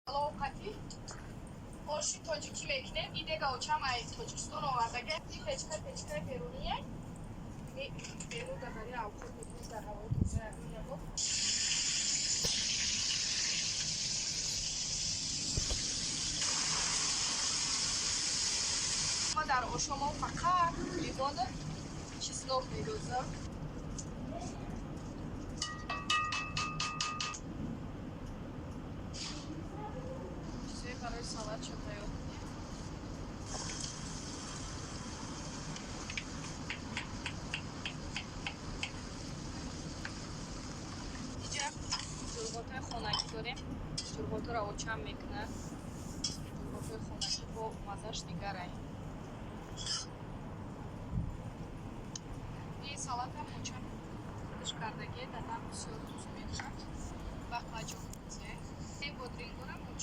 Овқати оши тоҷикӣ мекунем. И дега очам ай Тоҷикистон овардага. И печка, печкаи беруние. Берун дагари авқот мекунем, дар ҳавои тоза яго. Ма дар ошомо фақат лимону чеснок медозам. Чизое барои салатша тайёр кунем. Иҷа ҷурғотҳои хонагӣ дорем. Ҷурғотҳоро очам мекунад. Ҷурғотҳои хонагӣ бо маззаш дигарай. И салатам очам худаш кардагӣ, дадам бисёр дӯст медорад. Баклажон. Бодрингорам.